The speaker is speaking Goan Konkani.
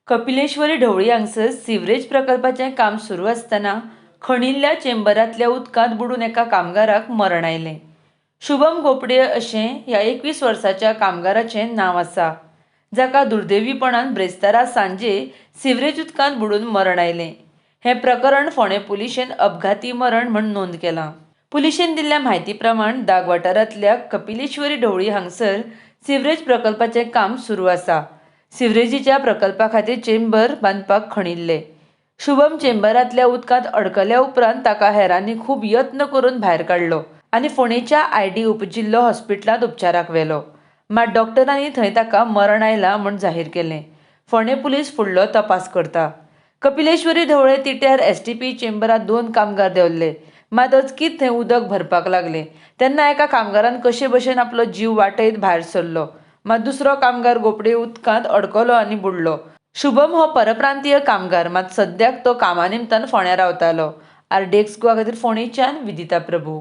कपिलेश्वरी ढवळी हांगसर सिवरेज प्रकल्पाचें काम सुरू आसतना खणिल्ल्या चेंबरांतल्या उदकांत बुडून एका कामगाराक मरण आयलें. शुभम गोपडे अशें ह्या 21 वर्साच्या कामगाराचें नांव आसा, जाका दुर्दैवीपणान ब्रेस्तारा सांजे सिवरेज उदकांत बुडून मरण आयलें. हें प्रकरण फोंडें पुलिशेन अपघाती मरण म्हूण नोंद केलां. पुलिशेन दिल्ल्या म्हायती प्रमाण दाग वाठारांतल्या कपिलेश्वरी ढवळी हांगसर सिवरेज प्रकल्पाचें काम सुरू आसा. सिवरेजीच्या प्रकल्पा खातीर चेंबर बांदपाक खणिल्ले. शुभम चेंबरांतल्या उदकांत अडकल्या उपरांत ताका हेरांनी खूब यत्न करून भायर काडलो आनी फोंडेंच्या आयडी उपजिल्हो हॉस्पिटलांत उपचाराक व्हेलो. मात डॉक्टरांनी थंय ताका मरण आयलां म्हूण जाहीर केलें. फोंडें पुलीस फुडलो तपास करता. कपिलेश्वरी ढवळे तिट्यार एसटीपी चेंबरांत 2 कामगार देंवल्ले. मात अचकीत थंय उदक भरपाक लागलें. तेन्ना एका कामगारान कशे भशेन आपलो जीव वाटयत भायर सरलो. मात दुसरो कामगार गोपडे उदकांत अडकलो आनी बुडलो. शुभम हो परप्रांतीय कामगार, मात सद्याक तो कामा निमतान फोंड्यां रावतालो. आरडीएक्स गोवा खातीर फोंडेंच्यान विदिता प्रभू.